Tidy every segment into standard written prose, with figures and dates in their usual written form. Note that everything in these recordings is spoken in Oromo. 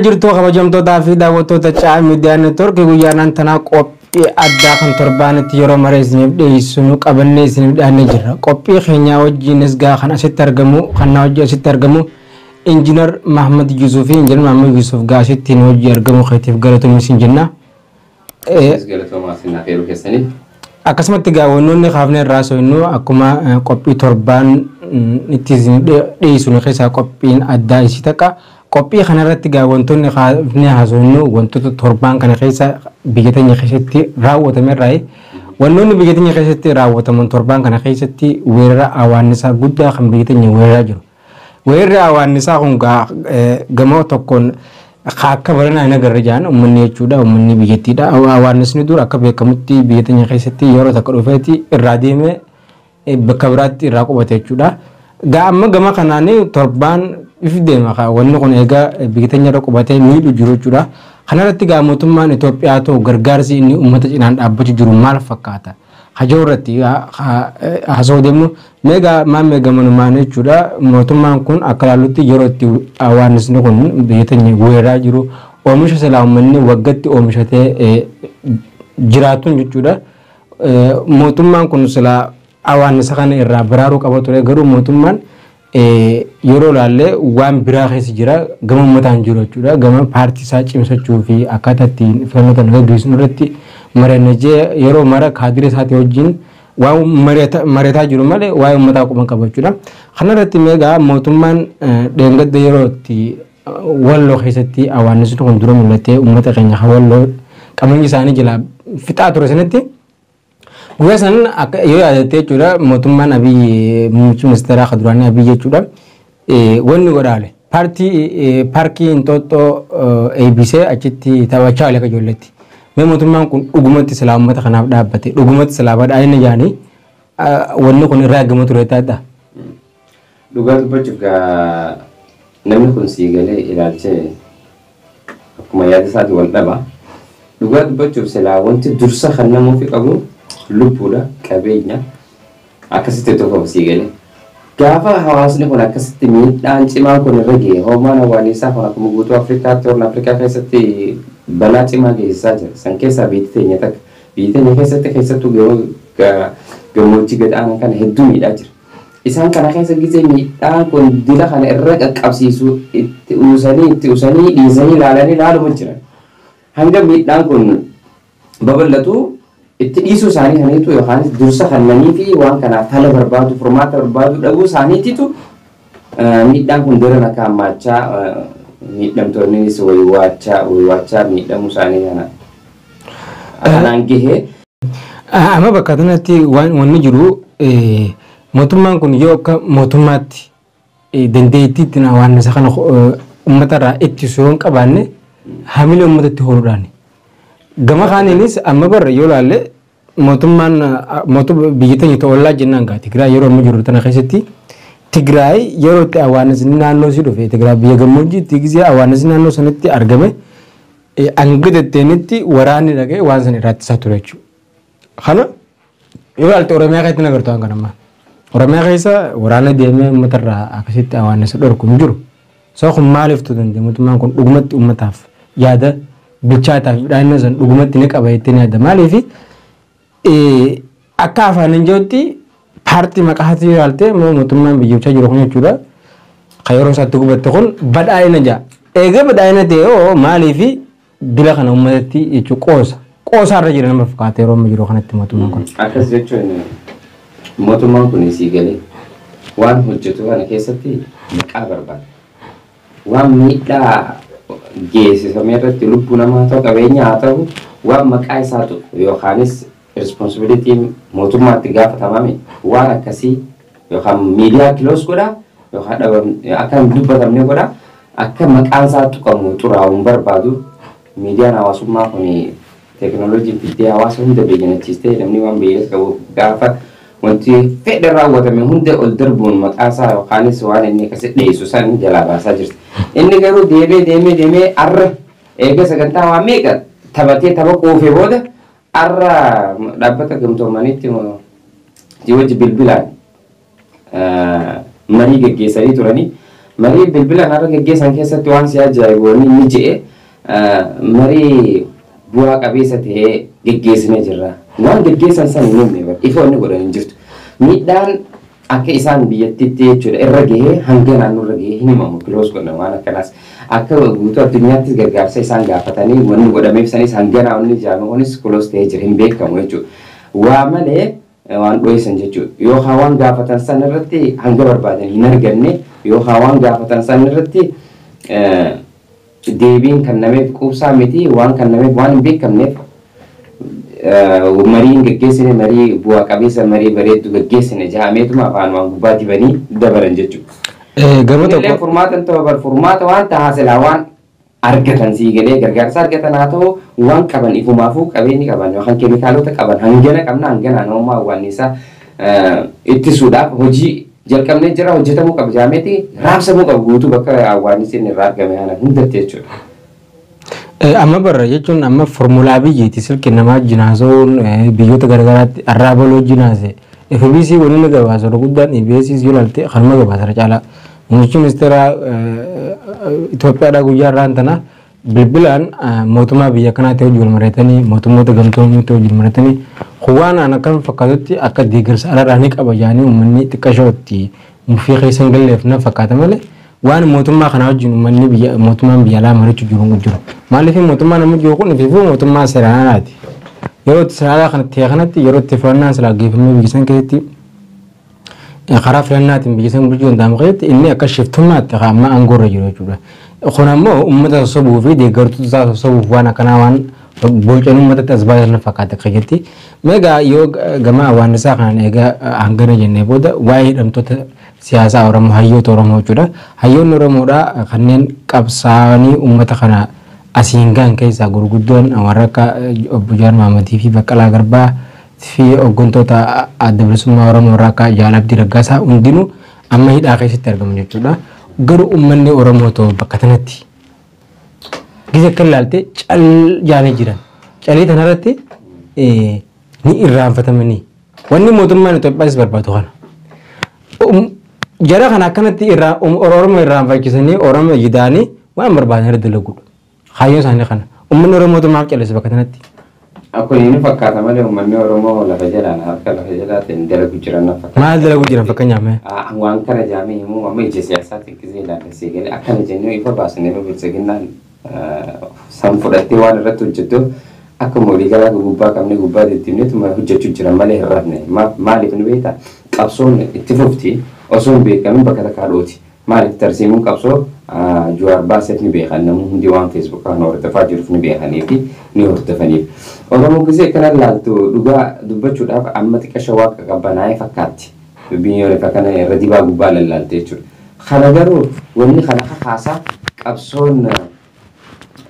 Jirtuu kabajamtootaa fi daawwattoota Caa Miidiyaa Neetwoorkii, guyyaan tanaa qophii addaa kan torbaanitti yeroo mara isiniif dhiyeessinu qabannee isiniif dhiyaannee jirra. Qophii keenyaa wajjinis gaa kan asitti argamu, kan na wajjin asitti argamu Injiinar Mahmad Yusuf fi Injiinar Mahmad Yusuf gaa asitti nu wajjin argamu keetiif galatoomii isin jenna. Galatoomaa isin affeeruu keessaniif. Akkasumatti gaa wantoonni kaafnee irraa so'innu akkuma qophii torbaan itti isin dhiyeessinu keessaa qophiin addaa isii takka. Qophii kanarratti gaa wantoonni kaafnee haasofnu wantoota torbaan kana keessa biyya teenya keessatti raawwatame irraa. Wantoonni biyya teenya keessatti raawwataman torbaan kana keessatti weerara hawaannisaa guddaa kan biyya teenya weeraraa jiru. Weerarri hawaannisaa kun gaa gama tokkoon akka baranaa hin agarre jaan uummanni jechuudha, uummanni biyyattiidha. Hawaannisni dur akka beekamutti biyya teenya keessatti yeroo takka dhufeeti irraa deemee bakka biraatti irraa qubate jechuudha. Gaa amma gama kanaan torbaan if deema wanni kun egaa biyya teenya irra qubatee miidhu jiru jechuudha. Kanarratti gaa mootummaan Itoophiyaa ta'u gargaarsi inni uummata cinaan dhaabbachuu jiru maal fakkaata? Hajoo irratti haasa'uu deemnu meegaa maal gamanumaan jechuudha. Mootummaan kun akka ilaallutti yeroo itti hawaasni kun biyya teenya weeraraa jiru oomisha silaa uummanni waggatti oomishatee jiraatuun jechuudha. Mootummaan kun silaa hawaasa kana irraa baraaruu qaba ture, garuu mootummaan yeroo ilaalle waan biraa keessa jira, gama uummataan jiru jechuudha. Gama paartii isaa cimsachuu fi akkaataa ittiin filannoo kana gaggeessinu irratti mari'annee yeroo mara kaadira isaatii wajjin waan mari'ataa jiru malee waa'ee uummataa quban qaba jechuudha. Kanarratti meegaa mootummaan dheengadda yeroo itti Walloo keessatti hawaasni kun dura mul'atee uummata keenya Walloo qabeenya isaanii jalaa fixaa ture sanitti guyyaa san akka yoo yaadatte jechuudha, mootummaan Abiyyi, muummichi ministeeraa kan duraanii Abiyyi jechuudha, wanni godhaale paartii paarkii Inxooxxoo eebbisee achitti taphachaa oole akka ijoolleetti. Mee mootummaan kun dhugumatti silaa uummata kanaaf dhaabbate, dhugumatti silaa badhaadhina jaanii wanni kun irraa eegama ture taadha. Dhugaa dubbachuuf gaa namni kun sii galee ilaalchee akkuma yaada isaati wal dhaba. Dhugaa dubbachuuf silaa wanti dursa kan namuufi qabu lubbuudha, qabeenya akkasitti tokko sii galee. Gaafa hawaasni kun akkasitti miidhaan cimaan kun irra gahe, hoomaan hawaanisaa kun akkuma guutuu Afrikaatti, Horn Afrikaa keessatti balaa cimaa geessisaa jira. San keessaa biyyi teenya takka. Biyyi teenya keessatti keessattuu gammoojjii gad aanaa kana hedduu miidhaa jira. Isaan kana keessa gizee miidhaan kun dila kana irra qaqqabsiisu itti uusanii itti uusanii dhiisanii ilaalanii ilaaluma jiran. Hanga miidhaan kun babal'atu itti dhiisuu isaanii kaniitu yookaan dursa kannanii fi waan kanaaf fala barbaadu, furmaata barbaadu dhabuu isaaniititu miidhaan kun daran akka hammaachaa, miidhamtoonnis waywaachaa waywaachaa miidhamuu isaanii kana kanaan gahee. Amma bakka kanatti wanni jiru, mootummaan kun yoo akka mootummaatti dandeettii ittiin hawaasa kana uummata irraa ittisuu hin qabaanne hamilee uummatatti horuudhaan. Gama kaaniinis amma barra yoo ilaalle mootummaan biyya teenya ta'ollaa jennaan gaa Tigraay yeroo amma jiru tana keessatti, Tigraay yeroo itti hawaasni naannoo si dhufe, Tigraay biyya gammoojjiitti gisee hawaasni naannoo sanatti argame hanga deddeenitti waraanni dhaqee waan sana irraa ittisaa ture jechuudha. Kana yoo ilaalte Oromiyaa keessatti agartu waan kana ammaa. Oromiyaa keessa waraana deemee uummatarraa akkasitti hawaasa dhorku hin jiru. So kun maaliif ta'uu danda'e? Mootummaan kun dhugumatti uummataaf yaada bilchaataa fi midhaan san dhugumatti ni qaba jettee ni yaadda? Maaliif akka afaan hin jirutti paartii maqaa isaatii ilaalte mootummaan biyya bulchaa jiru kun jechuudha. Kan yeroo isaatti gubatte kun badhaadhina ja'a. Egaa badhaadhina ta'e hoo maaliif dila kana uummatatti jechuun qoosa? Qoosaarra jira nama fakkaata yeroo amma jiru kanatti mootummaan kun. Akkas jechuun mootummaan kun sii galee waan hojjetu kana keessatti maqaa barbaada. Waan miidhaa geessifame irratti lubbuu namaa haa ta'u, qabeenya haa ta'u, waan maqaa isaa tuqu yookaanis responsibility mootummaatti gaafatamame waan akkasii yookaan miidiyaa close godha yookaan akka hin dubbatamne godha, akka maqaan isaa tuqamu xuraa'u hin barbaadu. Miidiyaan hawaasummaa kun teekinooloojiin fiddee hawaasa hunda beeyyanachiistee namni waan beeyyas qabu gaafa wanti fedha raawwatame hunda ol darbuun maqaa isaa yookaanis waan inni akkasi dhiyeessu san jalaa baasaa jirti. Inni garuu deemee deemee deemee arra eega sagantaa waan meeqa taphatee tapha quufee booda arra dhaabbata gamtoomanitti wajji bilbilaan marii geggeessanii turanii. Marii bilbila kanarra geggeessan keessatti waan si ajaa'ibu wanni inni je'e marii bu'aa qabeessa ta'ee geggeessinee jirra. Waan geggeessan san hin himne bara ifa wanni godhan hin jirtu. Miidhaan akka isaan biyyattiitti jechuudha irra gahee hanga naannoo irra gahee hin himamu kiloos godhan waan akkanaas akka guutuu addunyaattis gargaarsa isaan gaafatanii wanni godhameef sanis hanga naannoo ijaarame kunis kiloos ta'ee jira hin beekamu jechuudha. Waa malee waan dho'isan jechuudha. Yookaan waan gaafatan san irratti hanga barbaadan hin arganne yookaan waan gaafatan san irratti deebiin kennameef quubsaa miti waan kennameef waan hin beekamneef mariin geggeessine marii bu'aa qabeessa marii bareeddu geggeessine jahameetuma afaan waan gubbaa dibanii dabalan jechuudha. Gama tokko furmaata ta'u bar furmaata waan tahaa silaa waan argatan sii galee gargaarsa argatan haa ta'u waan qaban ifumaafuu qabeenyi qaban yookaan keemikaalota qaban hangana qabna hangana namummaa waan isaa ittisuudhaaf hojii jalqabnee jira hojjetamuu qaba jaameeti raabsamuu qaba guutuu bakka awwaannisni irraa argame kana hundatti jechuudha. Amma barra jechuun amma formulaa biyyeeti silki namaa jinaasuun biyyoota garaagaraatti arraabaloo jinaase FBC waliin gabaasa guddaan EBS yoo ilaalte kanuma gabaasa caalaa. Muummichi ministeera Itoophiyaadhaa guyyaa irraan tana bilbilaan mootummaa biyya kanaatti hojii wal mari'atanii mootummoota gamtoomanitti hojii wal mari'atanii waan aan akkam fakkaatutti akka deeggarsa alaarraa ni qaba jedhanii uummanni xiqqashootti mufii keessa hin galleef na fakkaata malee waan mootummaa kanaa wajjin uummanni biyya mootummaan biyya alaa mari'achuu jiru hin jiru. Maaliif mootummaan amma jiru kun ifiifuu mootummaa seeraan alaati. Yeroo itti seeraan alaa kanatti ta'e kanatti yeroo itti filannaan silaa geeffamee biyya san keessatti karaa filannaatiin biyya san bulchuu danda'amu keessatti inni akka shiftummaatti amma aangoo irra jiru jechuudha. Kun ammoo uummata sossobuu fi deeggartoota isaa sossobuuf waan akkanaa waan bocanii uummatatti as baasan fakkaata akka jetti. Meegaa yoo gama hawaasnisaa kanaan egaa hangana jennee booda waa'ee hidhamtoota siyaasaa Oromoo hayyoota Oromoo jechuudha. Hayyoonni Oromoodhaa kanneen qabsaa'anii uummata kana asiin gahan keessaa gurguddoon warra akka obbo Jawaar Mahammadii fi Baqqalaa Garbaa fi hooggantoota adda bilisummaa Oromoo irraa akka Jaal Abdii Raggaasaa hundinuu amma hidhaa keessatti argamu jechuudha. Garuu uummanni Oromoo ta'u bakka kanatti gisa akka ilaalte cal jaanii jiran. Calii kanarratti ni irraanfatamanii. Wanni mootummaan Itoophiyaas barbaadu kana. Jara kana akkanatti irraa Oromoo irraanfachiisanii Oromoo jidaanii waan barbaadan irra dalaguudha. Kaayyoon isaanii kana. Uummanni Oromoo maaf callise bakka kanatti? Akkuma inni fakkaata malee uummanni Oromoo lafa jalaan harka lafa jalaatiin dalagu jiran na fakkaata. Maal dalagu jiran fakkeenyaaf mee? Waan kana jaamee himuu amma ija siyaasaatiin gisee ilaalle seegalee akkana jennee ifa baasnee bilchiginnaan san fudhattee waan irratti hojjettu akkuma walii galaa gubbaa qabnee gubbaa deddeemneetuma hojjechuu jiran malee hin rafne. Maaliif nu beektaa? Qabsoon itti fufti osoo hin beekamin bakka takkaa dhooti. Maaliif tarsiimuun qabsoo Jawaar baaseef ni beekan namni hundi waan feesbuukaa kan hordofaa jiruuf ni beekanii fi ni hordofaniif. Oromoo gisee kana ilaaltu dhugaa dubbachuudhaaf amma xiqqasha waaqa qabbanaa'ee fakkaatti. Dubbiin yoo lafa kana irra dibaa gubbaa lallaalte jechuudha. Kana garuu wanni kana kakaasaa qabsoon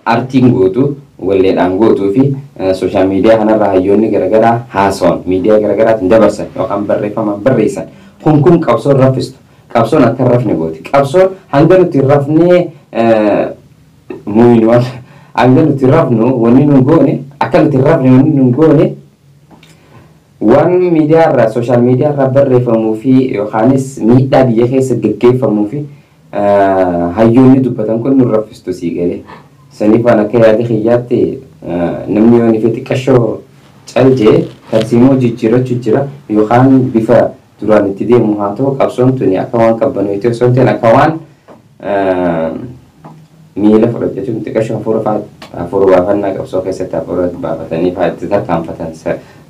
artiin gootu walleedhaan gootuu fi sooshaal miidiyaa kanarraa hayyoonni garaagaraa haasawan miidiyaa garaagaraatiin dabarsan yookaan barreeffamaan barreessan kun kun qabsoon raffistu. Qabsoon akka hin rafne gooti. Qabsoon hanga nuti hin rafnee muuyin waan hanga nuti rafnu wanni nun goone akka nuti hin rafne wanni nun goone waan miidiyaa irraa sooshaal miidiyaa irraa barreeffamuu fi yookaanis miidhaa biyya keessa gaggeeffamuu fi hayyoonni dubbatan kun nun raffistu sii galee. Saniif waan akka yaada kiyyaatti namni yoo nife xiqqashoo caljee tarsiimoo jijjiirachuu jira yookaan bifa duraan itti deemu haa ta'u qabsoon tuni akka waan qabbaneetti osoo hin ta'in akka waan miila fudhatu jechuun xiqqashoo hafuura baafannaa qabsoo keessatti hafuura baafatanii fa'aa itti tarkaanfatan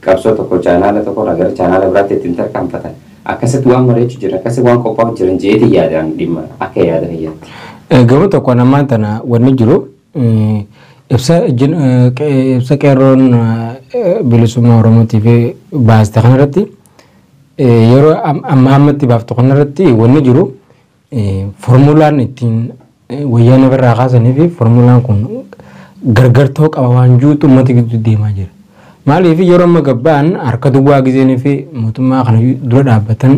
qabsoo tokko chaanaala tokko irraa gara chaanaala biraatti ittiin tarkaanfatan akkasitti waan mari'achuu jiran akkasitti waan qophaa'u jiran jeetii yaadaan dhimma akka yaada kiyyaatti. Gama tokko namaan tana wanni jiru ibsa qeerroon bilisummaa Oromootiif baaste kanarratti yeroo amma ammatti baaftu kanarratti wanni jiru formulaan ittiin wayyaana irraa kaasanii fi formulaan kun gargar ta'uu qaba waan jirutu uummata gidduu deemaa jira. Maaliif yeroo amma gabbaan harka duwwaa gizeenii fi mootummaa kana dura dhaabbatan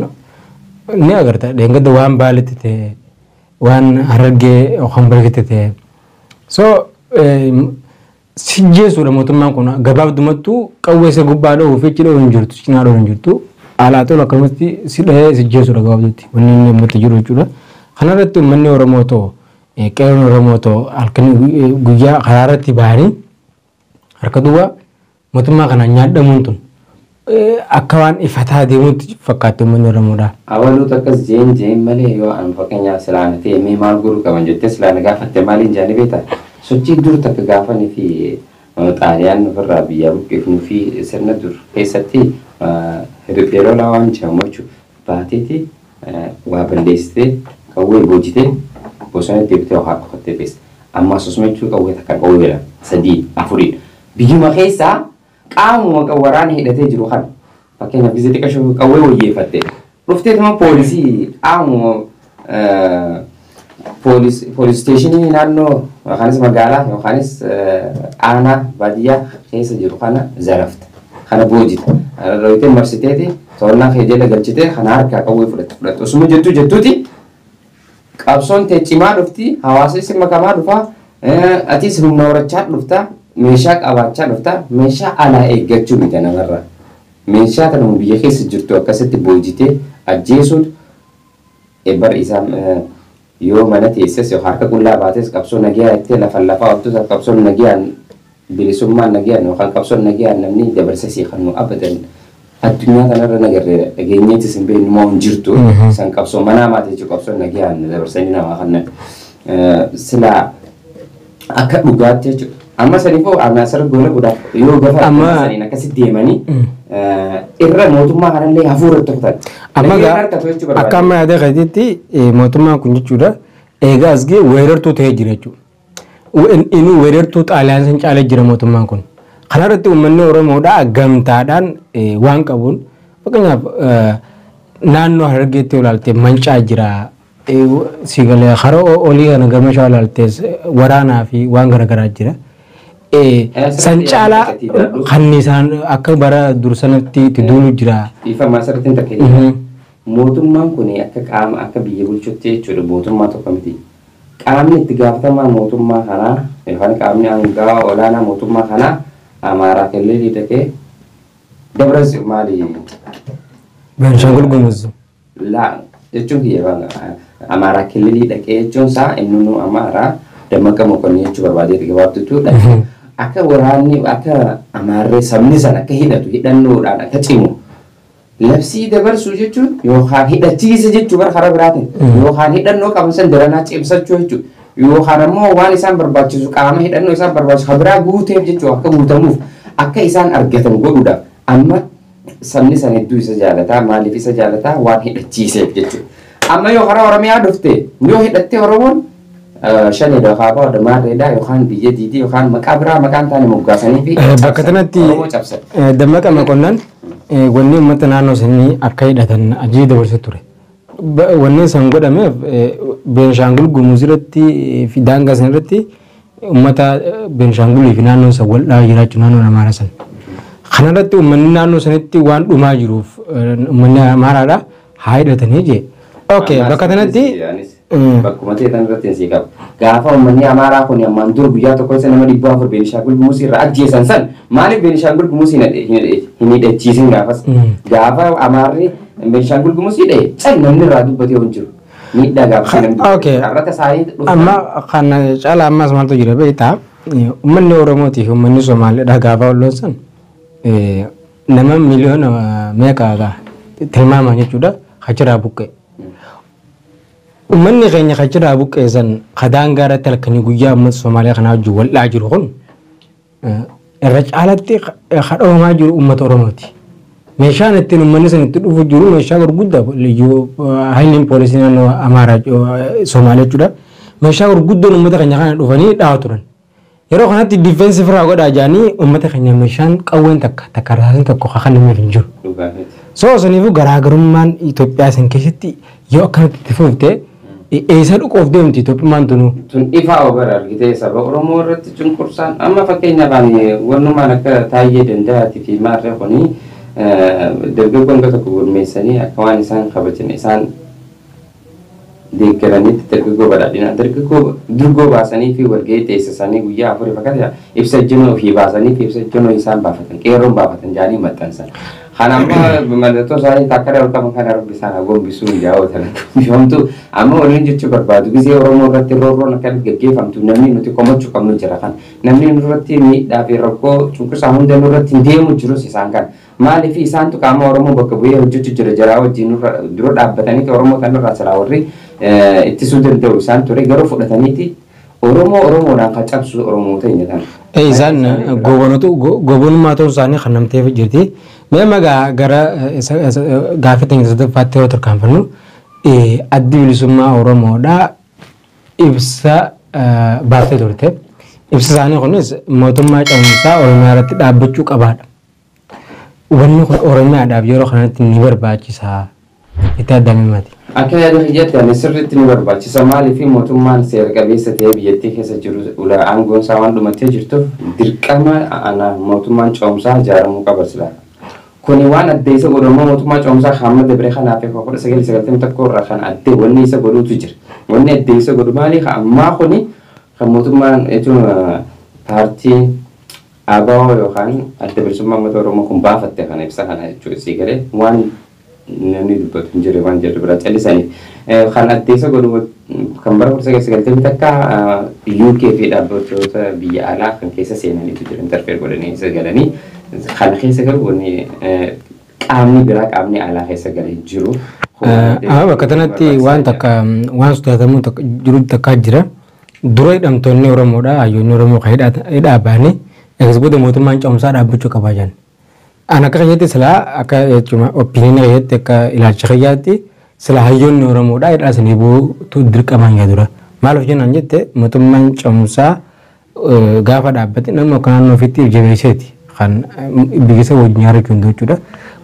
ni agarta. Dheengadda waan baaletti ta'e waan harargee yookaan barketti ta'e. So si jeesuudha mootummaan kun gabaabdumattuu qawwee isa gubbaa dha'uu fi achi dha'uu hin jirtu cinaa dha'uu hin jirtu. Alaa tolu akkasumatti si dhahee si jeesuudha gabaabdutti wanni inni uummata jiru jechuudha. Kanarratti uummanni Oromoo ta'u qeerroon Oromoo ta'u halkan guyyaa karaa irratti bahanii harka duwwaa mootummaa kanaan nyaadhamuun tun akka waan ifataa deemuutti fakkaatti uummanni Oromoodha. Abaluutu akkas jeen jeen malee yoo an fakkeenyaaf silaan ta'e mee maal godhuu qaban jettee silaan gaafatte maaliin jaanii beektaa? Sochii dur takka gaafanii fi Xaaliyaan ofirraa biyyaa buqqifnuu fi sirna dur keessatti riphee lolaa waan jedhamu jechuudha. Baateeti waa balleessitee qawwee boojitee bosona deebitee waa qofattee beessa. Amma asuma jechuun qawwee takka qawwee lama sadii afurii biyyuma keessaa qaamuma waraana hidhatee jiru kana fakkeenyaaf gisee xiqqaa qawwee wayyeeffatte dhuftee tuma poolisii qaamuma poolis isteeshinii naannoo yookaanis magaalaa yookaanis aanaa baadiyyaa keessa jiru kana zarafta kana boojita royitee marsiteeti to'annaa kee jala galchitee kana harkaa qawwee fudhatte fudhatte osuma jettuu jettuuti qabsoon tee cimaa dhufti hawaasnis makamaa dhufaa atis humna horachaa dhufta meeshaa qabaachaa dhufta meeshaa alaa eeggachuu miti namarraa meeshaa kana biyya keessa jirtu akkasitti boojitee ajjeesuun bar isaa yoo mana teesses yoo harka qullaa baates qabsoo nagayaan jettee lafa lafaa ooltus qabsoon nagayaan bilisummaan nagayaan yookaan qabsoon nagayaan namni dabarsa sii kan nu abadan addunyaa kanarra nagarree dhageenyeetis hin beeknu moo hin jirtu san qabsoo manaa maati jechuun qabsoon nagayaan dabarsanii namaa kannan silaa akka dhugaatti jechuudha. Amma saniifuu asirra gola godhaaf yoo gafa saniin akkasitti deemanii irra mootummaa kanallee hafuura itti kutan. Amma akka amma yaada keetiitti mootummaan kun jechuudha eegaa as ga'e weerartuu ta'ee jira jechuudha. Inni weerartuu Xaaliyaan san caalee jira mootummaan kun. Kanarratti uummanni Oromoodhaa gamtaadhaan waan qabuun fakkeenyaaf naannoo Harargeetti ilaalte mancaa jira. Siigalee hara olii kana gama shawaa ilaaltes waraanaa fi waan garaagaraa jira. San caalaa kan isaan akka bara dur sanatti itti duulu jira. Dhiifama asirratti hin takka. Mootummaan kun akka qaama akka biyya bulchutti jechuudha mootummaa tokko miti. Qaamni itti gaafatamaa mootummaa kanaa yookaan qaamni aangawa olaanaa mootummaa kanaa Amaaraa Kililii dhaqee Dabras maali? Beenishaangul Gumuz. Laa jechuun kiyya Amaaraa Kililii dhaqee jechuun isaa inni nu Amaaraa Dammaqa Mokonnin jechuu barbaadee gabaabtutu dhaqee akka waraanni akka Amaarree sabni sana akka hidhatu hidhannoodhaan akka cimu labsii dabarsuu jechuun yookaan hidhachiisa jechuu bara karaa biraatiin yookaan hidhannoo qaban san daranaa cimsachuu jechuudha yookaan ammoo waan isaan barbaachisu qaama hidhannoo isaan barbaachisu kan biraa guuteef jechuu akka guutamuuf akka isaan argatan godhuudhaaf amma sabni san hedduu isa jaalataa maaliif isa jaalataa waan hidhachiiseef jechuudha. Amma yoo karaa Oromiyaa dhufte yoo hidhattee Oromoon shanidha yookaan abbaa maarreedha yookaan biyya diidii yookaan maqaa biraa maqaan taane moggaasanii fi Bakka kanatti Dammaqa Mokonnin wanni uummata naannoo sanii akka hidhatan ajajii dabarsee ture. Wanni san godhameef Beenishaangul Gumuz irratti fi daangaa san irratti uummata Beenishaangulii fi naannoo san wal dhahaa jiraachuu naannoo Amaaraa san. Kanarratti uummanni naannoo sanitti waan dhumaa jiruuf uummanni Amaaraadha haa hidhatanii jee. Okay, bakka kanatti bakkuma ta'e tan irratti hin qabu. Gaafa uummanni Amaaraa kun ammaan dur guyyaa tokko isa nama 400 Beenishaangul Gumuz irraa ajjeesan san maaliif Beenishaangul Gumuz hin hidhachiisin gaafas? Gaafa Amaarri Beenishaangul Gumuz hidhe cal namni irraa dubbatee hin jiru. Miidhaa gaafa namni irratti isaanii dhufu. Amma kan caalaa ammas maaltu jira beektaa? Uummanni Oromootii fi uummanni Somaaliidha gaafa walloon san nama miliyoona meeqa tilmaaman jechuudha hachiraa buqqee. Uummanni keenya hachiraa buqqee san daangaa irratti halkanii guyyaa uummata Somaaliyaa kanaa wajjin wal jiru kun irra caalatti hadhoomaa jiru uummata Oromooti. Meeshaan ittiin uummanni san itti dhufu jiru meeshaa gurguddaa liyyuu haayiliin poolisii naannoo Amaaraa Somaaliyaa jechuudha. Meeshaa gurguddoon uummata keenya kana dhufanii dhahaa turan. Yeroo kanatti difeensi firaa godhaa jedhanii uummata keenya meeshaan qawween takka takka raasni tokko kan hin jiru. So saniifuu garaagarummaan Itoophiyaa san keessatti yoo akkanatti itti fufte eessa dhuquuf deemti Itoophiyaan tunuu. Tun ifaa obara argitee saba Oromoo irratti cunqursaan amma fakkeenyaaf ani wannumaan akka Taayyee Danda'aatii fi Maarree kuni dargaggoon tokko gurmeessanii akka waan isaan kabajan isaan deeggaranitti dargaggoo badhaadhinaa dargaggoo durgoo baasanii fi walgahii teessisanii guyyaa afurii fakkaata ibsa ejjennoo ofii baasanii fi ibsa ejjennoo isaan baafatan qeerroon baafatan jaanii maxxansan. Kan amma mallattoo isaanii takka irra qaban kana rabbi isaan gombisuun jaawwatan gombifamtu. Amma waliin jechuu barbaadu gisee Oromoo irratti roorroon akka gaggeeffamtu namni nuti komachuu qabnu jira kan namni nurratti miidhaa fi rakkoo cunqursaa hunda nurratti hin deemu jirus isaan kan. Maaliif isaantu qaama Oromoo bakka bu'ee hojjechuu jira jaraa wajjin dura dhaabbataniiti Oromoo tanarraa silaa warri ittisuu danda'u isaan ture garuu fudhataniiti Oromoo Oromoodhaan kan cabsu Oromoo ta'e kana. Isaan goobonummaa ta'uu isaanii kan namteef jirti. Mee magaa gara gaaffii teenya sadaffaatti yoo tarkaanfannu addi bilisummaa Oromoodhaa ibsa baaftee turte. Ibsa isaanii kunis mootummaa ce'umsaa Oromiyaa irratti dhaabbachuu qabaadha. Wanni kun Oromiyaadhaaf yeroo kanatti ni barbaachisaa. Itti addamimati. Akka yaada kiyyaatti ani sirriitti ni barbaachisa. Maaliif mootummaan seera qabeessa ta'ee biyyattii keessa jiru aangoon isaa waan dhumattee jirtuuf dirqama ana mootummaan ce'umsaa ijaaramuu qaba silaa. Kuni waan adda isa godhu ammoo mootummaa ce'umsaa hamma dabre kanaaf 1991 irraa kan addee wanni isa godhutu jira. Wanni adda isa godhu maali? Ammaa kuni kan mootummaan jechuun paartiin ABO yookaan adda bilisummaa uummata Oromoo kun baafatte kana ibsa kana jechuudha sii galee waan namni dubbatu hin jirre waan jedhu bira callisanii. Kan adda isa godhu kan bara 1991 UK fi dhaabbattoota biyya alaa kan keessa seenaniitu jira interfeer godhanii isa galanii kana keessa garuu wanni qaamni biraa qaamni alaa keessa galee jiru. Bakka kanatti waan takka waan sodaatamu jiru takka jira. Dura hidhamtoonni Oromoodha hayyoonni Oromoo kan hidhaa baanii eegas booda mootummaan ce'umsaa dhaabbachuu qabaa jiran. Ani akka kiyyaatti silaa akka jechuudha opinion kiyyaatti akka ilaalcha kiyyaatti silaa hayyoonni Oromoodha hidhaa sanii bu'uutu dirqamaan yaa dura. Maaliif jennaan jette mootummaan ce'umsaa gaafa dhaabbate namni akka naannoo ofiitti jabeesseeti kan biyya isa wajjin yaadachuu danda'u jechuudha.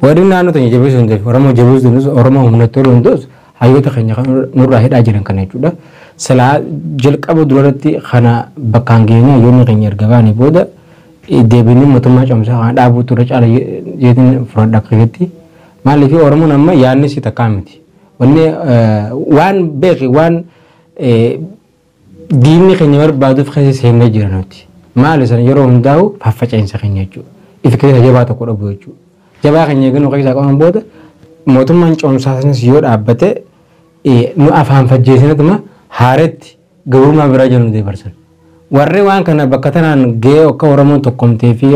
Warri naannoo teenya jabeessuu danda'u Oromoo jabeessuu danda'u Oromoo humnatti toluu danda'us hayyoota keenya kan nurraa hidhaa jiran kana jechuudha. Silaa jalqaba duratti kana bakkaan geenye hayyoonni keenya erga ba'anii booda deebiin mootummaa ce'umsaa kana dhaabuutu irra caala jeetiin fudhadha akka kiyyaatti. Maaliif Oromoon amma yaadni si takkaa miti. Wanni waan beeki waan diinni keenya barbaaduuf keessa seennee jira nuti. Maali sana yeroo hundaa'u faffaca'insa keenya jechuudha. Ifi keessa jabaa tokko dhabu jechuudha. Jabaa keenya eegannoo keessaa qaban booda mootummaan ce'umsaa sanas yoo dhaabbate nu afaan fajjeessinatuma haaretti gabrummaa biraa jiru nu dabarsan. Warri waan kana bakka tanaan gahee akka Oromoon tokkomtee fi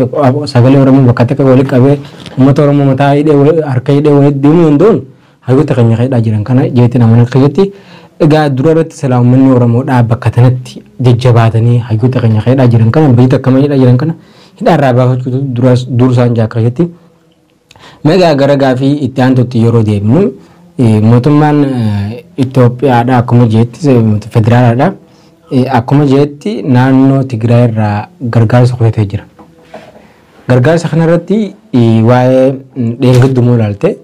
sagalee Oromoo bakka takka walitti qabee uummata Oromoo mataa hidhee harka hidhee walitti deemuu danda'uun hayyoota keenya hidhaa jiran kana jeetiin amana keessatti egaa dura irratti silaa uummanni Oromoodhaa bakka tanatti jajjabaatanii hayyoota keenya hidhaa jiran kana biyya takka hidhaa jiran kana hidhaa irraa baafachuutu dursaan jaa keessatti. Meegaa gara gaafii itti aantutti yeroo deemnu mootummaan Itoophiyaadha akkuma jeetti federaalaadha. Akkuma jeetti naannoo Tigraay irraa gargaarsa kutatee jira. Gargaarsa kanarratti waa'ee dheengaddumoo ilaalte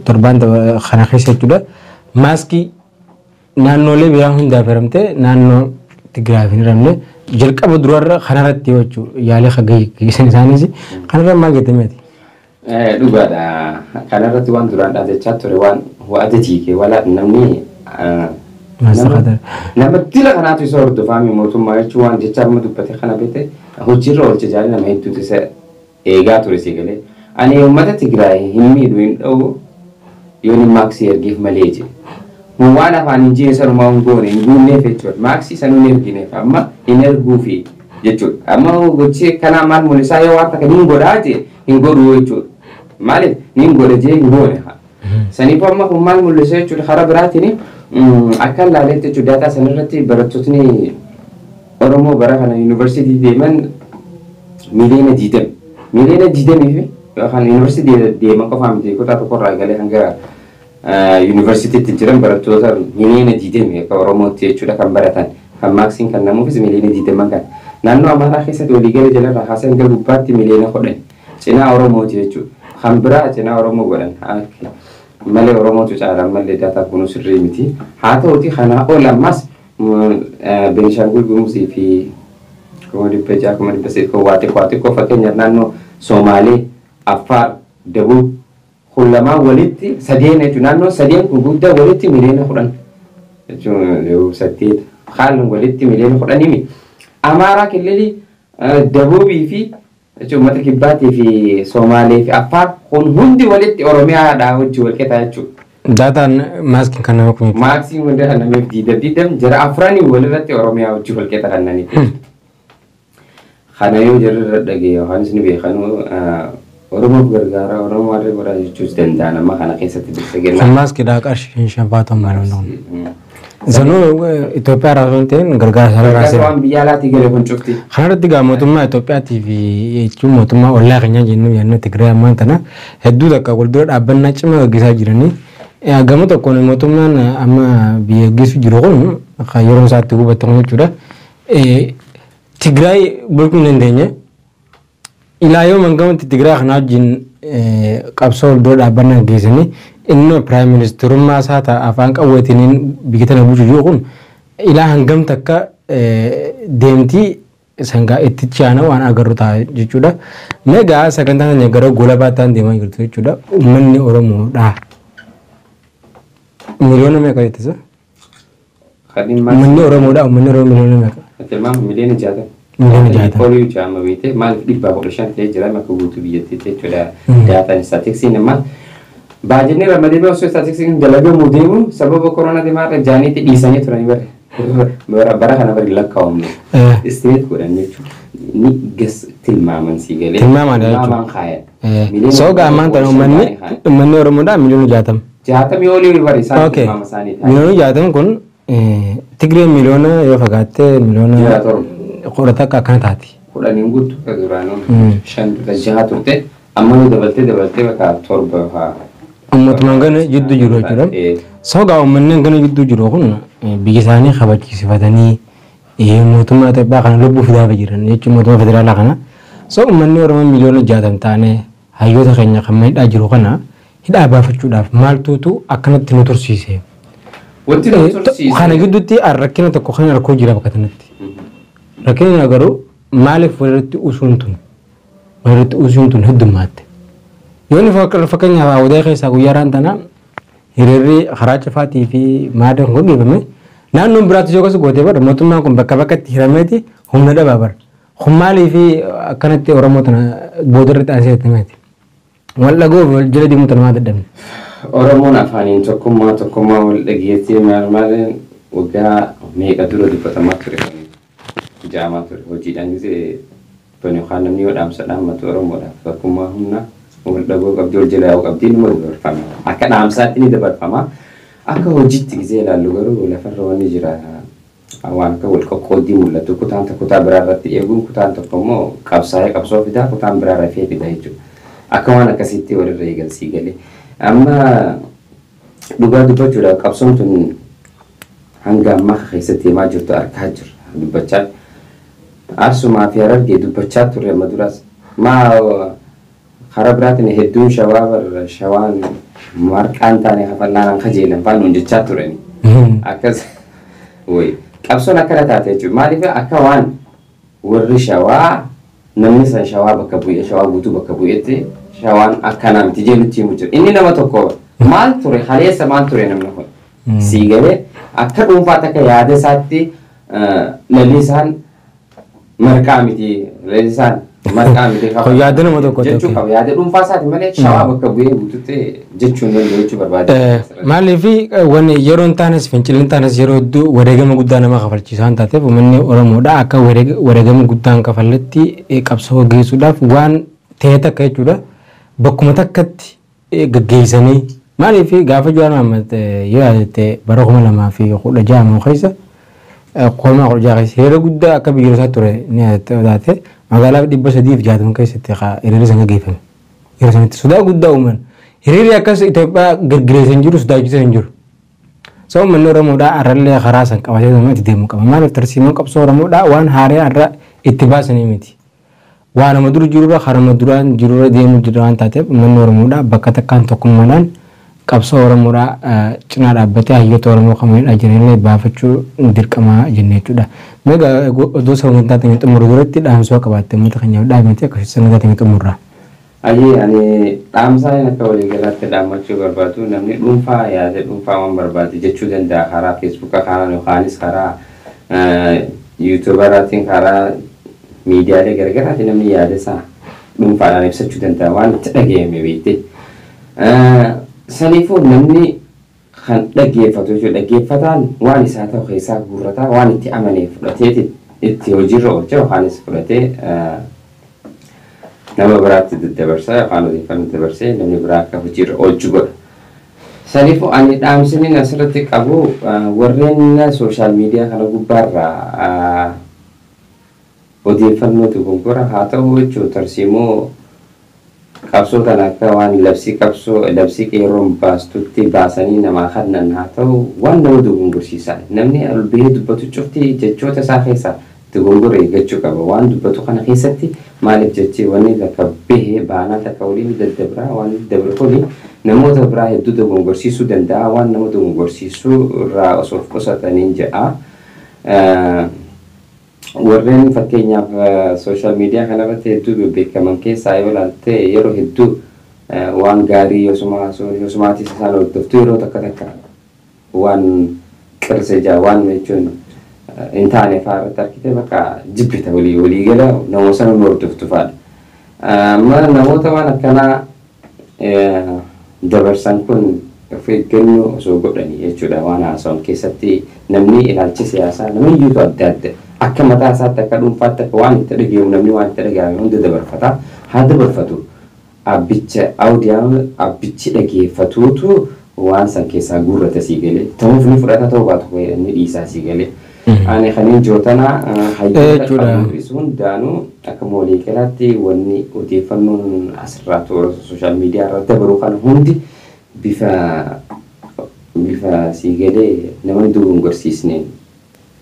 torbaan kana keessa jechuudha. Maaskii naannoolee biraa hundaaf hiramte naannoo Tigraay hin hiramne jalqaba durarra kanarratti jechuudha yaalii gaggeessan isaanis kanarra maal jettameeti? Dhugaadha. Kanarratti waan duraan dhaadachaa ture waan wa'ada jiike wala namni nama dila kanaatu isa hordofaami mootummaa jechuun waan jecha amma dubbate kana beete hojiirra oolche jaalli nama hedduutu isa eegaa ture si galee. Ani uummata Tigraay hin miidhu hin dha'u yoon hin maaksii ergeef malee jedhe. Waan afaan hin jiine sanumaa hin goone hin guunneef jechuudha. Maaksii sanuu hin ergineef amma hin erguufi jechuudha. Amma gochi kanaa maal mul'isaa yoo waan takka hin godhaa jee hin godhu jechuudha. Maaliif hin godhe jee hin goone. Saniifuu amma kun maal mul'isa jechuudha karaa biraatiin akka ilaaletti jechuudha daataa sanarratti barattootni Oromoo bara kana yuunivarsiitii deeman miliyoona 20. Miliyoona 20 fi yookaan yuunivarsiitii deeman qofaa miti kutaa tokkorraa galee hanga yuunivarsiitiitti jiran barattoota miliyoona 20 akka Oromootti jechuudha kan baratan kan maaksiin kan namuufis miliyoona 20 kan. Naannoo Amaaraa keessatti waliigala jalarraa kaasee hanga gubbaatti miliyoona 10 cinaa Oromooti jechuudha. Kan biraa cinaa Oromoo godhan malee Oromootu caala malee daataa kunuu sirrii miti. Haa ta'uti kanaa ol ammas Beenishaangul Gumuzii fi 600,000 800,000 waa xiqqoo fakkeenyaaf naannoo Somaalee, Affaar, Dabub kun lamaan walitti sadeen jechuudha. Naannoo sadeen kun guddaa walitti miliyoona 10 jechuun 8 haalli walitti miliyoona 10 mi. Amaaraa kililii Dabuubii fi Jechuun uummata kibbaatii fi Somaalee fi Affaar kun hundi walitti Oromiyaadhaa wajjin wal qixa jechuudha. Daataan maaskiin kan nama kun. Maaksiin hunda kan nameef 20 jara afranii walirratti Oromiyaa wajjin wal qixa kannaniiti. Kana yoo jarri irra dhagee yookaan ni beekanuu Oromoof gargaara Oromoo warri godhaa jechuus danda'an amma kana keessatti bilisa Kan kenna. maaskiidhaa qarshii 5 maal ta'u. Sanuu Itoophiyaa irraa osoo hin ta'in gargaarsa irraa Gargaarsa seera. waan biyya alaatii gale kun cufti. Kanarratti egaa mootummaa Itoophiyaatii fi jechuun mootummaa ollaa keenyaa jennuu yaadnu Tigraay ammaan tana hedduu takka wal dura dhaabbannaa cimaa gaggeessaa jiranii. Gama tokkoon mootummaan amma biyya gaggeessu jiru kun kan yeroo isaatti hubatu kun jechuudha. Tigraay bulchuu hin dandeenye. Ilaa yoo mangamatti Tigraay kana wajjin qabsoo wal dura dhaabbannaa gaggeessanii inni piraayim ministeerummaa isaa ta'a afaan qawweetiin biyya tana bulchu jiru kun ilaa hangam takka deemtii sangaa itti chaana waan agarru ta'a jechuudha. Meegaa sagantaa keenya gara gola ta'an deemaa jirtu jechuudha. Uummanni Oromoodha. Miliyoona meeqa jettisa? Uummanni Oromoodha. Uummanni Oromoo miliyoona meeqa? Tilmaama miliyoona 60. Miliyoona 60. Olii jaama beekte maaliif 115 ta'ee jira akka guutuu biyyattiitti jechuudha. Daataan istaatiksiin amma baajinni ramadee osoo istaatiksiin dalagamuu deemu sababa koronaa deemaa irra jaaniitti dhiisanii turanii bara bara kana bari lakkaa'amne. Istimeet godhan jechuudha. Ni gas tilmaaman sii galee. Tilmaamaan jechuudha. Tilmaamaan kaayan. Sooga ammaan tana uummanni Oromoodha miliyoona 60. 60 olii bari isaan Okay. tilmaama isaanii ta'a. Miliyoona 60 kun Tigree miliyoona yoo fagaatte miliyoona 67. 10 akkana taati. 10 guutuu ka duraanuu 5 turte 6 turte amma nu dabaltee dabaltee bakka 7 fa'aa. Uummatuma gana jidduu jiru jechuudha. Sogaa uummanni gana jidduu jiru kun biyya isaanii kabachiifatanii mootummaa Itoophiyaa kana lubbuu fidaa jiran jechuun mootummaa federaalaa kana. So uummanni Oromoo miliyoona 60 taane hayyoota keenya kan hidhaa jiru kana hidhaa baafachuudhaaf maaltuutu akkanatti nu tursiise. Wanti nu tursiise. Kana gidduutti rakkina tokko kan rakkoo jira bakka kanatti. Rakkinni garuu maaliif walirratti usuun tun walirratti usuun tun heddummaatti. Yoo inni fakkeenyaaf Awudaa keessaa guyyaa raan tana hiriirri karaa cufaatii fi maadaan kun gaggeeffame naannoon biraatti yoo akkas gootee bara mootummaan kun bakka bakkatti hirameeti humna dhabaa bara. Kun maaliif akkanatti Oromoo tana boodarratti aansee himameeti. Wal dhagoo wal jala deemuu tana maa dadhabne. Oromoon afaaniin tokkummaa tokkummaa wal dhageessee maal maal waggaa meeqa dura dubbatamaa ture kan jaamaa ture hojiidhaan gisee bani yookaan namni yoo dhaamsa dhaammatu Oromoodhaaf tokkummaa humna wal dhagoo qabdi wal jala yaa'uu qabdi numa dabarfama. Akka dhaamsaatti ni dabarfama. Akka hojiitti gisee ilaallu garuu lafarra wanni jira waan akka wal qoqqooddii mul'atu kutaan tokko kutaa biraa irratti eeguun kutaan tokko immoo qabsaa'ee qabsoo fidaa kutaan biraa rafee fidaa jechuudha. Akka waan akkasitti walirra eegalsii galee. Amma dhugaa dubbachuudhaaf qabsoon tun hanga ammaa keessatti himaa jirtu argaa jirra dubbachaa. Arsumaa fi Harargee dubbachaa turre amma duraas. Maa karaa biraatiin hedduun shawaa barra shawaan marqaan taane hafallaan kajeelan faan nuun jechaa turani. Akkas wayi qabsoon akkana taate jechuudha. Maaliif akka waan warri shawaa namni san shawaa bakka bu'ee shawaa guutuu bakka bu'eetti shawaan akkanaa miti jedhutti himu jira. Inni nama tokko maal ture haleessa maal ture namni kun sii galee akka dhuunfaatti akka yaada isaatti lalisaan marqaa miti lalisaan marqaa miti Kun yaada nama tokkooti, jechuu okay. qaba yaada dhuunfaa isaati malee shawaa bakka bu'ee guututti jechuun danda'u jechuu barbaade. Maaliif wanni yeroo hin taanes fincilli hin taanes yeroo hedduu wareegama guddaa nama kafalchiisaa waan taateef uummanni Oromoodha akka wareegama guddaa hin kafalletti qabsoo gaggeessuudhaaf waan ta'e takka jechuudha. Bakkuma takkatti gaggeessanii maaliif gaafa Jawaar Mohaammed yoo yaadatte bara 2016 moo keessa 2016 keessa hiriira guddaa akka biyya isaa ture ni yaadatte magaalaa 360 keessatti hiriirri sana gaggeeffame. Yeroo sanatti sodaa guddaa uuman. Hiriirri akkas Itoophiyaa girgireessa hin jiru sodaachisa hin jiru. So uummanni Oromoodhaa har'allee karaa san qabatee nama itti deemuu qaba. Maaliif tarsiimoon qabsoo Oromoodhaa waan haaraa har'a itti baasanii miti. Waan nama dur jirurra karama duraan jirurra deemuu jira waan taateef uummanni Oromoodhaa bakka takkaan tokkummaadhaan qabsoo Oromoodhaa cinaa dhaabbatee hayyoota Oromoo kan hidhaa jiranillee baafachuu dirqama jennee jechuudha. Meegaa odoo sagantaa keenya xumuru duratti dhaamsoo qabaatte uummata keenyaaf dhaabamte akkasumas sagantaa keenya xumurra. Ayyee ani dhaamsaan akka waliigalaatti dhaammachuu barbaadu namni dhuunfaa yaada dhuunfaa waan barbaade jechuu danda'a karaa feesbuuka kanaan yookaanis karaa yuutuubaraatiin karaa miidiyaalee garaagaraatiin namni yaada isaa Dhuunfaadhaan ibsachuu danda'a waan itti dhaga'ame beekte. Saniifuu namni kan dhaggeeffatu jechuudha. Dhaggeeffataan waan isaa ta'u keessaa guurrataa, waan itti amanee fudhatee itti hojiirra oolcha yookaanis fudhatee nama biraatti daddabarsa yookaan odeeffannoo dabarsee namni biraa akka hojiirra oolchu godha. Saniifuu ani dhaamsiniin asirratti qabu, warreen social media kana gubbaarraa odeeffannoo dogongora haa ta'u jechuun tarsiimoo qabsoo kana akka waan labsii qabsoo, labsii qeerroon baastutti baasanii namaa kennan haa ta'u, waan nama dogongorsiisaa. Namni ol bahee dubbatu cufti jechoota isaa keessaa dogongora eeggachuu qaba. Waan dubbatu kana keessatti maaliif jechee wanni takka bahee baanaa takka waliin daddabraa, waan dabru kuni namoota biraa hedduu dogongorsiisuu danda'a. Waan nama dogongorsiisuu irraa osoo of qusataniin jedha. Warreen fakkeenyaaf social media kanarratti hedduu bebbeekaman keessaa yoo ilaalte, yeroo hedduu waan gaarii yosumaatis isaan hordoftu, yeroo takka takka waan qirse jaa, waan jechuun hin taane fa'aa irratti argite bakka jibbita, walii walii gala nama sana nu hordoftu fa'aadha. Amma namoota waan akkanaa dabarsan kun of eeggannoo osoo godhanii jechuudha. Waan haasawan keessatti namni ilaalchi siyaasaa namayyuutu adda adda, akka mataa isaatti, akka dhuunfaatti, akka waan itti dhagahamu, namni waan itti dhagahame hunda dabarfata. Haa dabarfatu, abbicha audience abbichi dhageeffatuutu waan san keessaa guurrata sii galee, ta'uuf ni fudhata, ta'uu baatu inni dhiisaa sii galee. Ani kaniin jootanaa hayyoota qabu hundaanuu akka waliigalaatti wanni odeeffannoon asirraa toora social media irratti dabaru kana hundi bifa sii galee nama dogongorsiisneen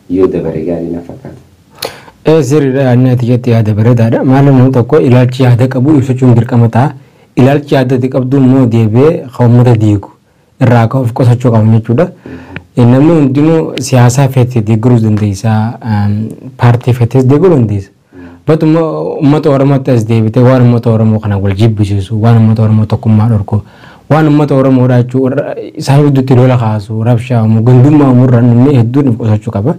yoo dabare gaarii na fakkaata. Sirriidha, yaadni ati jette yaada bareedaadha. Maal, namni tokko ilaalchi yaada qabu ibsachuun dirqama ta'a. Ilaalchi yaada ati qabdu immoo deebi'ee kan uummata diigu irraa akka of qusachuu qabu jechuudha. Namni hundinuu siyaasaa feete deeggaruu dandeessa, paartii feetes deeggaruu dandeessa. Batuma uummata Oromootti as deebitee waan uummata Oromoo kana wal jibbisiisu, waan uummata Oromoo tokkummaa dhorku, waan uummata Oromoodhaa jechuun isaan gidduutti lola kaasu, rabshaa uumu, gandummaa uumurraa namni hedduun of qusachuu qaba.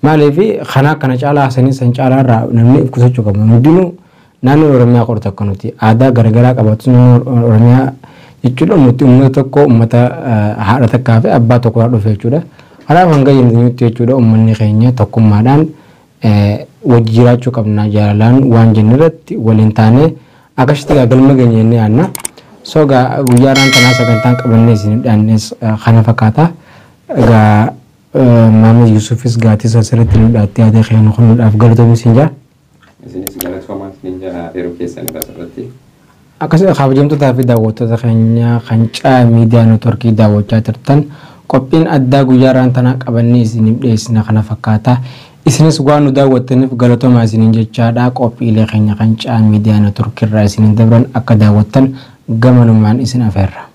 Maaliif kanaa kana caalaa haasanii san caalaa irraa namni of qusachuu qaba. Hundinuu naannoo Oromiyaa qortu akka nuti aadaa garaagaraa qabaatu, naannoo Oromiyaa jechuudha nuti uummata tokko, uummata haadha takkaa fi abbaa tokko irraa dhufe jechuudha. Kanaaf hanga dandeenyutti jechuudha uummanni keenya tokkummaadhaan wajji jiraachuu qabna, jaalalaan waan jenne irratti waliin taanee akkasitti galma keenya jennee yaadna. So gaa guyyaadhaan kanaa sagantaan qabannee isin dhiyaannes kana fakkaata. Egaa Maamad Yuusufis gaatisa asirratti nu dhaattee yaada keenya kennuudhaaf galatoomi siin jaa. Isinis galatoomaa siin jaa yeroo keessan asirratti. Akkasuma kabajamtootaa fi daawwattoota keenya kan Caa Miidiyaa Neetworkii daawwachaa turtan, qophiin addaa guyyaadhaan tanaa qabannee isiniif dhiyeessina kana fakkaata. Isinis waan nu daawwattaniif galatoomaa isiniin jechaadha. Qophiilee keenya kan Caa Miidiyaa Neetworkii irraa isiniin dabran akka daawwattan gamanumaan isin afeerra.